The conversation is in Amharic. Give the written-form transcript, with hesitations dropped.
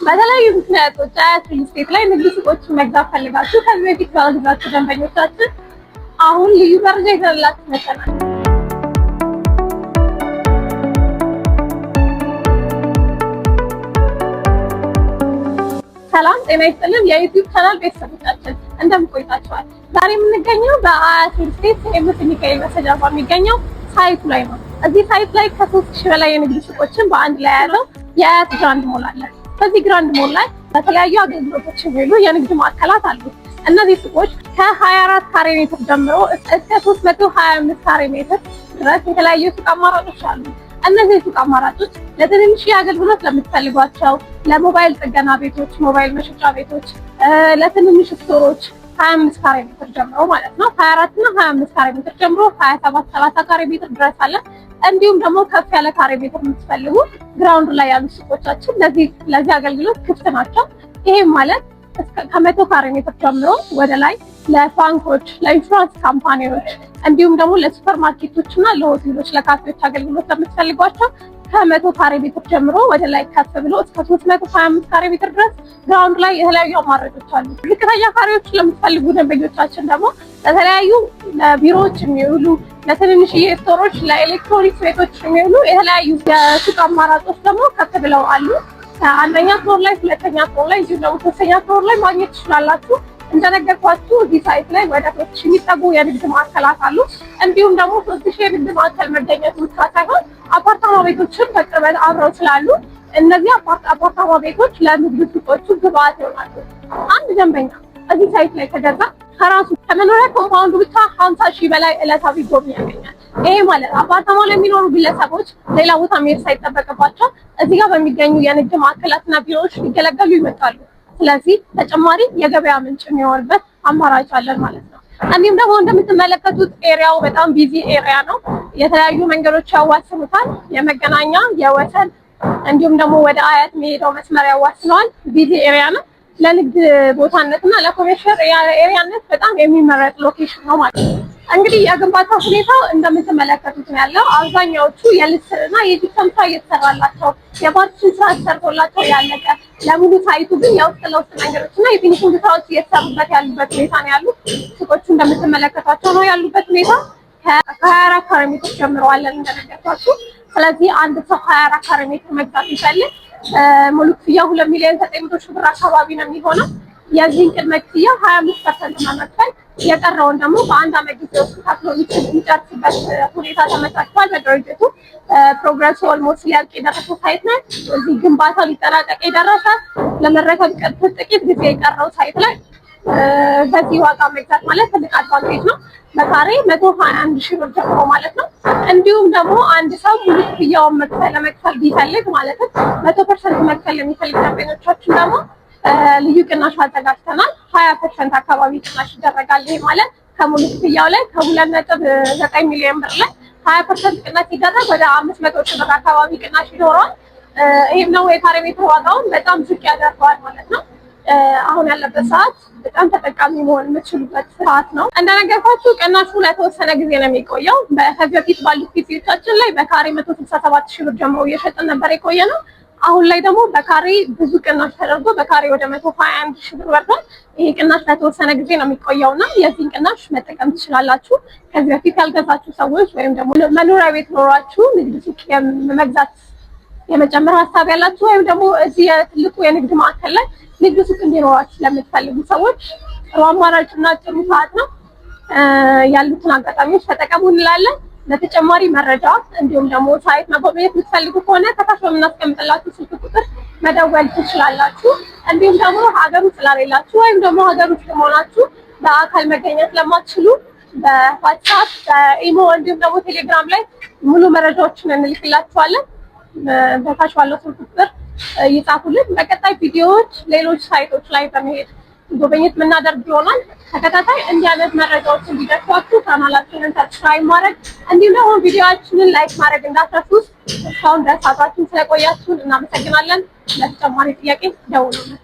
በተለያዩ ምክንያቶች አያት ሪል ስቴት ላይ ንግድ ሱቆችን መግዛት ፈልጋችሁ ከዚህ በፊት ባልገዛችሁ ደንበኞቻችን አሁን ልዩ መረጃ ይዘንላችሁ መጥተናል። ሰላም ጤና ይስጥልን። የ YouTube channel ቤተሰቦቻችን እንደምን ቆይታችኋል? ዛሬ የምንገኘው በአያት ሪል ስቴት ሲኤምሲ ሚካኤል በስተጀርባ የሚገኘው site ኡ ላይ ነው። እዚህ site ላይ ከ3000 በላይ የንግድ ሱቆችን በአንድ ላይ የያዘው የአያት ግራንድ ሞል አለ። በዚህ ግራንድ ሞል ላይ ለተለያዩ አገልግሎቶች የሚውሉ የንግድ ማዕከላት አሉ። እነዚህ ሱቆች ከ24 ካሬ ሜትር ጀምሮ እስከ 325 ካሬ ሜትር ድረስ የተለያዩ ሱቅ አማራጮች አሉ። እነዚህ የሱቅ አማራጮች ለትንንሽ አገልግሎት ለምትፈልጓቸው ለሞባይል ጥገና ቤቶች፣ ሞባይል መሸጫ ቤቶች፣ ለትንንሽ store ኦች 25 ካሬ ሜትር ጀምሮ ማለት ነው። 24 እና 25 ካሬ ሜትር ጀምሮ 27፣ 30 ካሬ ሜትር ድረስ አለ። እንዲሁም ደግሞ ከፍ ያለ ካሬ ሜትር የምትፈልጉ ground ላይ ያሉ ሱቆቻችን ለዚህ አገልግሎት ክፍት ናቸው። ይሄም ማለት ከ100 ካሬ ሜትር ጀምሮ ወደ ላይ ለባንኮች፣ ለኢንሹራንስ company ዎች እንዲሁም ደግሞ ለሱፐር ማርኬቶች እና ለሆቴሎች፣ ለካፌዎች አገልግሎት ለምትፈልጓቸው ከ100 ካሬ ሜትር ጀምሮ ወደ ላይ ከፍ ብሎ እስከ 325 ካሬ ሜትር ድረስ ground ላይ የተለያዩ አማራጮች አሉ። ዝቅተኛ ካሬዎች ለምትፈልጉ ደንበኞቻችን ደግሞ ለተለያዩ ለቢሮዎች የሚውሉ፣ ለትንንሽዬ store ኦች፣ ለኤሌክትሮኒክስ ቤቶች የሚውሉ የተለያዩ የሱቅ አማራጮች ደግሞ ከፍ ብለው አሉ። አንደኛ floor ላይ፣ ሁለተኛ floor ላይ እንዲሁም ደግሞ ሶስተኛ floor ላይ ማግኘት ትችላላችሁ። እንደነገርኳችሁ እዚህ site ላይ ወደ 3000 የሚጠጉ የንግድ ማዕከላት አሉ። እንዲሁም ደግሞ 3000 የንግድ ማዕከል መገኘቱ ብቻ ሳይሆን አፓርታማ ቤቶችም በቅርበት አብረው ስላሉ እነዚህ አፓርታማ ቤቶች ለንግድ ሱቆቹ ግብአት ይሆናሉ። አንድ ደንበኛ እዚህ site ላይ ከገዛ ከራሱ ከመኖሪያ compound ኡ ብቻ 50,000 በላይ ዕለታዊ ጎብኝ ያገኛል። ይሄ ማለት አፓርታማ ላይ የሚኖሩ ግለሰቦች ሌላ ቦታ መሄድ ሳይጠበቅባቸው እዚህ ጋር በሚገኙ የንግድ ማዕከላትና ቢሮዎች ሊገለገሉ ይመጣሉ። ስለዚህ ተጨማሪ የገበያ ምንጭ የሚሆንበት አማራጭ አለን ማለት ነው። እንዲሁም ደግሞ እንደምትመለከቱት area ው በጣም busy area ነው። የተለያዩ መንገዶች ያዋስኑታል። የመገናኛ፣ የወሰን እንዲሁም ደግሞ ወደ አያት የሚሄደው መስመር ያዋስነዋል። Busy area ነው። ለንግድ ቦታነት እና ለ commercial area ነት በጣም የሚመረጥ location ነው ማለት ነው። እንግዲህ የግንባታ ሁኔታው እንደምትመለከቱት ነው ያለው። አብዛኛዎቹ የልስንና የጂፕሰም ስራ እየተሰራላቸው የ partition ስራ ተሰርቶላቸው ያለቀ፣ ለሙሉ site ኡ ግን የውስጥ ለውስጥ መንገዶች እና የ finishing ስራዎች እየተሰሩበት ያሉበት ሁኔታ ነው ያሉት። ሱቆቹ እንደምትመለከቷቸው ነው ያሉበት ሁኔታ። ከ24 ካሬ ሜትር ጀምረዋለን እንደነገርኳችሁ። ስለዚህ አንድ ሰው 24 ካሬ ሜትር መግዛት ይፈልግ ሙሉ ክፍያ 2,900,000 ብር አካባቢ ነው የሚሆነው። የዚህን ቅድመ ክፍያ 25% መክፈል የቀረውን ደግሞ በአንድ አመት ጊዜ ውስጥ ከፍሎ የሚጨርስበት ሁኔታ ተመቻችቷል። በድርጅቱ progress ኡ almost ሊያልቅ የደረሰ site ነው። እዚህ ግንባታው ሊጠናቀቅ የደረሰ፣ ለመረከብ ጥቂት ጊዜ የቀረው site ላይ በዚህ ዋጋ መግዛት ማለት ትልቅ advantage ነው። በካሬ 121,000 ብር ጀምሮ ማለት ነው። እንዲሁም ደግሞ አንድ ሰው ሙሉ ክፍያውን ለመክፈል ቢፈልግ፣ ማለትም 100% መክፈል የሚፈልግ ደንበኞቻችን ደግሞ ልዩ ቅናሽ አዘጋጅተናል። 20% አካባቢ ቅናሽ ይደረጋል። ይሄ ማለት ከሙሉ ክፍያው ላይ ከ2.9 ሚሊዮን ብር ላይ 20% ቅናሽ ሲደረግ ወደ 500,000 ብር አካባቢ ቅናሽ ይኖረዋል። ይህም ደግሞ የካሬ ሜትር ዋጋውን በጣም ዝቅ ያደርገዋል ማለት ነው። አሁን ያለበት ሰዓት በጣም ተጠቃሚ መሆን የምትችሉበት ሰዓት ነው። እንደነገርኳችሁ ቅናሹ ለተወሰነ ጊዜ ነው የሚቆየው። ከዚህ በፊት ባሉት ጊዜዎቻችን ላይ በካሬ 167,000 ብር ጀምሮ እየሸጥን ነበር የቆየ ነው። አሁን ላይ ደግሞ በካሬ ብዙ ቅናሽ ተደርጎ በካሬ ወደ 121,000 ብር ወርዷል። ይሄ ቅናሽ ለተወሰነ ጊዜ ነው የሚቆየው እና የዚህን ቅናሽ መጠቀም ትችላላችሁ። ከዚህ በፊት ያልገዛችሁ ሰዎች ወይም ደግሞ መኖሪያ ቤት ኖሯችሁ ንግድ ሱቅ መግዛት የመጨመር ሀሳብ ያላችሁ ወይም ደግሞ እዚህ የትልቁ የንግድ ማዕከል ላይ ንግድ ሱቅ እንዲኖራችሁ ለምትፈልጉ ሰዎች ጥሩ አማራጭ እና ጥሩ ሰዓት ነው። ያሉትን አጋጣሚዎች ተጠቀሙ እንላለን። ለተጨማሪ መረጃ እንዲሁም ደግሞ site መጎብኘት የምትፈልጉ ከሆነ ከታች በምናስቀምጥላችሁ ስልክ ቁጥር መደወል ትችላላችሁ። እንዲሁም ደግሞ ሀገር ውስጥ ላሌላችሁ ወይም ደግሞ ሀገር ውስጥ መሆናችሁ በአካል መገኘት ለማትችሉ በዋትስአፕ፣ በኢሞ እንዲሁም ደግሞ ቴሌግራም ላይ ሙሉ መረጃዎችን እንልክላችኋለን። በታች ባለው ስልክ ቁጥር ይጻፉልን። በቀጣይ ቪዲዮዎች ሌሎች site ኦች ላይ በመሄድ ጉብኝት የምናደርግ ይሆናል። ተከታታይ እንዲህ አይነት መረጃዎች እንዲደርሷችሁ ቻናላችንን subscribe ማድረግ እንዲሁም ደግሞ ቪዲዮአችንን like ማድረግ እንዳትረሱ። እስካሁን ድረስ አብራችሁን ስለቆያችሁን እናመሰግናለን። ለተጨማሪ ጥያቄ ደውሉልን።